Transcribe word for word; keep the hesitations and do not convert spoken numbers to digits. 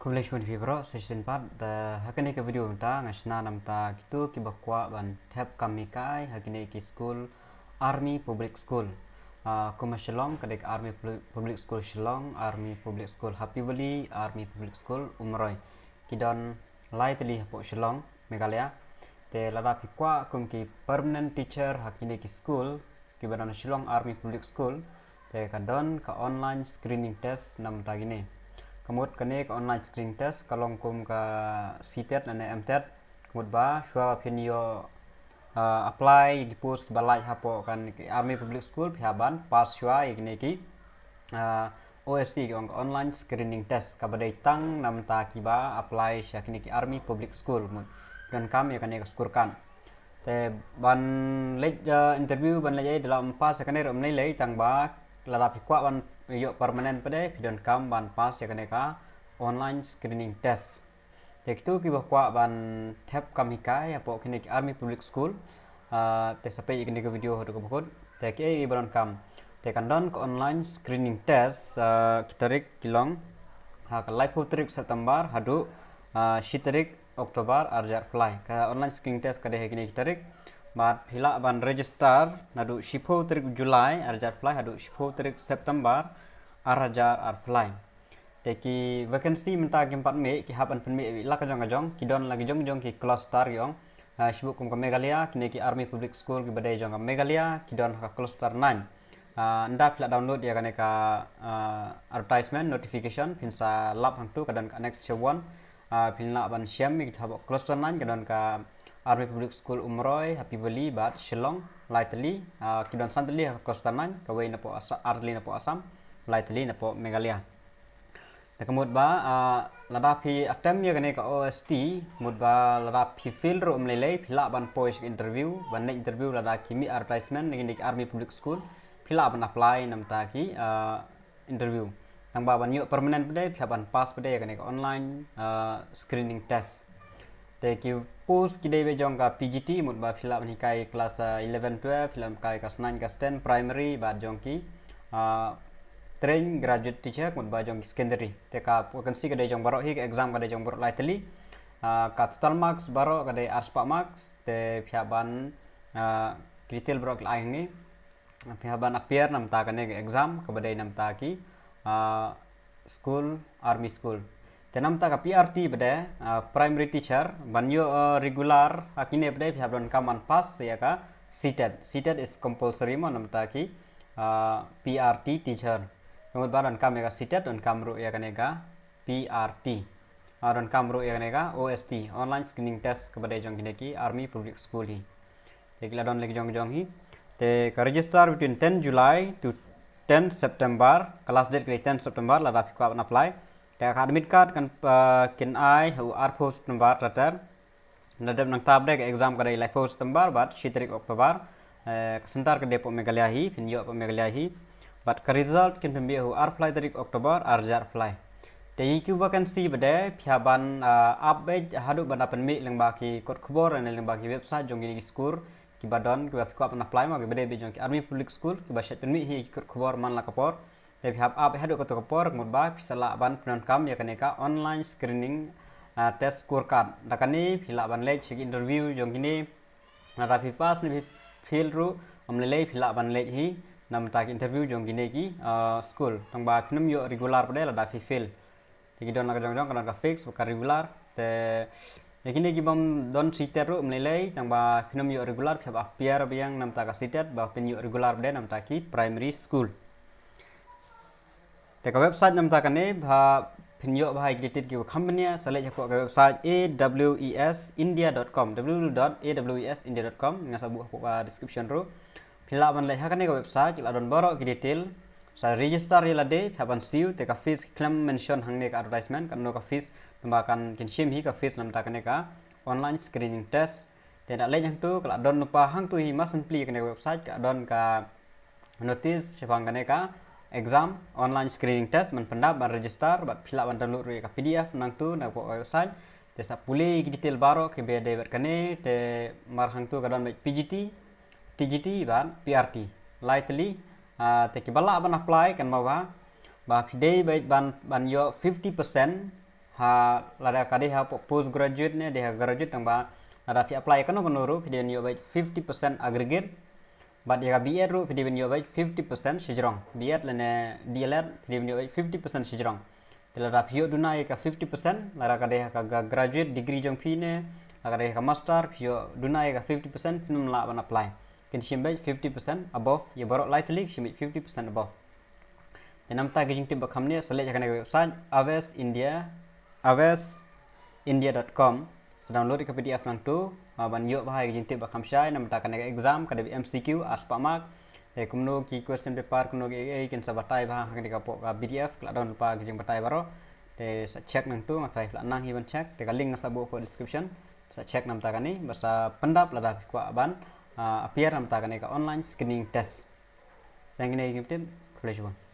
Khublei shibun ïa phi baroh sa shisien pat. Da ha kane ka video mynta nga shna namta kito kiba kwah ban thep kam hikai ha kine ki skul Army Public School. Ah, kum ha Shillong ka dei ka Army Public School Shillong, Army Public School Happy Valley, Army Public School Umroi. Ki don lai tylli hapoh Shillong, Meghalaya. Te lada phi kwah kum ki permanent teacher ha kine ki skul kiba don Shillong Army Public School, te ka don ka online screening test namta kine. Ka mut kane ka online screening test ka long kum ka CTET lane MTET. Ka mut ba shuwa ba phin ïoh, ah, apply ki post kiba laid hapoh kane ka Army Public School, phi hap ban pass shuwa ïa kine ki, ah, OST, ki ong ka online screening test, kaba dei tang namta kiba apply sha kine ki Army Public School. Mut donkam ïa kane ka score card. Te ban leit, ah, interview, ban leit ei, da la ym pass ïa kane ruh ym lei lei, tang ba lada phi kwah ban ïoh permanent pat de phi donkam ban pass ïa kane ka online screening test. Te kito kiba kwah ban thep kam hikai hapoh kine ki Army Public School, ah, te sa peit ïa kane ka video haduh kaba kut. Te kiei kiba donkam, te kan don ka online screening test, ah, ki tarik ki long ha ka laiphew tarik September haduh, ah, shi tarik October arhajar arphew lai. Ka online screening test ka dei ha kine ki tarik. Bad phi lah ban register naduh shiphew tarik July arhajar arphew lai haduh shiphew tarik September arhajar arphew lai. Te ki vacancy mynta kim pat mih, ki hap ban pynmih la ka jong ka jong, ki don la ki jong jong ki cluster ki ong. Ah, shibuk kum ka Meghalaya, kine ki Army Public School kiba dei jong ka Meghalaya ki don ha ka cluster nine. Ah, ynda phi la download ïa kane ka, ah, advertisement notification, phin sa lap hangtu, ka don ka annex one. Ah, phin lah ban shem ïa ki hapoh cluster nine, ka don ka Army Public School Umroi, Happy Valley bad Shillong, lai tylli. Ah, ki don san tylli ha cluster nine, kawei napoh Assa-, ar tylli napoh Assam, lai tylli napoh Meghalaya. Te ka mut ba, ah, lada phi attempt ïa kane ka OST, mut ba lada phi fail ruh ym lei lei, phi lah ban poi sha ka interview, ban leit interview lada ki mih advertisement na kine ki Army Public School, phi lah ban apply namta ki, ah, interview. Tang ba ban ïoh permanent pat de, phi hap ban pass pat de ïa kane ka online, ah, screening test. Te ki post ki dei beit jong ka PGT, mut ba phi lah ban hikai class, ah, eleven, twelve, phi lah ban hikai class nine, class ten, primary, bad jong ki, ah, trained graduate teacher, mut ba jong ki secondary. Te ka vacancy ka dei jong baroh hi, ka exam ka dei jong baroh lai tylli. Ah, ka total marks baroh ka dei arspah marks, te phi hap ban, ah, ki detail baroh ki la ai hangne. Phi hap ban appear namta kane ka exam kaba dei namta ki, ah, school, army school. Te namta ka PRT pat de, ah, primary teacher, ban ïoh, ah, regular ha kine pat de phi hap donkam ban pass ïa ka CTET. CTET is compulsory mo namta ki, ah, PRT teacher. Ka mut ba donkam ïa ka CTET, donkam ruh ïa kane ka PRT. Ah, donkam ruh ïa kane ka OST, online screening test, kaba dei jong kine ki Army Public School hi. Te ki la don la ki jong jong hi. Te ka register between ten July to ten September, ka last date ka dei ten September, lada phi kwah ban apply. Te ka admit card kan, ah, kin ai ha u arphew September ter ter. Nadep nangta pat de ka exam ka dei laiphew September bad shi tarik October. Eh, ka center ka dei hapoh Meghalaya hi, phin ïoh hapoh Meghalaya hi. Bad ka result kin pynmih ha u arphew lai tarik October arhajar arphew lai. Te ïa ki vacancy pat de phi hap ban, ah, ap beit haduh ban da pynmih lyngba ki kot khubor ne lyngba ki website jong kine ki skul kiba don, kiba phi kwah ban apply mo, kiba dei beit jong ki Army Public School, kiba shait pynmih hi ïa ki kot khubor man la ka por. Te phi hap ap haduh kato ka por, mut ba phi sa lah ban pyndonkam ïa kane ka online screening, ah, test score card. Da kane phi lah ban leit sha ki interview jong kine. Lada phi pass ne phi fail ruh ym lei lei, phi lah ban leit hi namta ki interview jong kine ki, ah, school. Tang ba phin ym ïoh regular pat de lada phi fail. Te ki don la ka jong jong, ka don ka fix bad ka regular. Te ïa kine ki bym don CTET ruh ym lei lei, tang ba phin ym ïoh regular, phi hap appear biang namta ka CTET ba phin ïoh regular pat de namta ki primary school. Te ka website namta kane ba phin ïoh bha ïa ki detail kiba kham bniah, sa leit hapoh ka website A W E S India dot com, W W W dot A W E S India dot com, nga sa buh hapoh ka description ruh. Phi lah ban leit ha kane ka website, ki la don baroh ki detail. Sa register ïa lade, phi hap ban siew, te ka fees ki khlem mention hangne ka advertisement, katno ka fees, tang ba kan kin shim hi ka fees namta kane ka online screening test. Te da leit hangtu, ka la don lypa hangtu hi, ma sngewpli kane ka website, ka don ka notice shaphang kane ka exam online screening test, ban pyndap, ban register, bad phi lah ban download ruh ïa ka PDF nangtu na ka website. Te sa pule ki detail baroh kiba dei bad kane, te mar hangtu ka don bad PGT, TGT bad PRT. Lai tylli, ah, te kiba lah ban apply kan mut ba, ba phi dei bad ban, ban ïoh fifty percent Ha, lada ka dei ha post graduate ne dei ha graduate, tang ba lada phi apply kano kano ruh phi dei ban ïoh beit fifty percent aggregate. Bad ïa ka B.Ed ruh phi dei ban ïoh beit fifty percent shajrong. B.Ed lane D.El.Ed phi dei ban ïoh beit fifty percent shajrong. Te lada phi ïoh duna ïa ka fifty percent, lada ka dei ha ka graduate degree jong phi ne lada ka dei ha ka master, phi ïoh duna ïa ka fifty percent, phin ym lah ban apply. Kin shim beit fifty percent above, ïa baroh lai tylli ki shim beit fifty percent above. Te namta ki jingtip ba kham ne, sa leit ha kane ka website Aves India, aves india dot com. Sa download ïa ka P D F nangtu, ah, ban ïoh bha ïa ki jingtip ba kham shai. Namta kane ka exam ka dei M C Q, ar spah mark. Te kumno ki question paper, kumno ki ei ei, kin sa batai bha ha kane ka poh ka P D F, ka la don lypa ki jingbatai baroh. Te sa check nangtu, nga tharai phi la nang hi ban check. Te ka link nga sa buh ha description. Sa check namta kane, bad sa pyndap lada phi kwah ban, ah, appear namta kane ka online screening test. Tang kine ki jingtip, khublei shibun.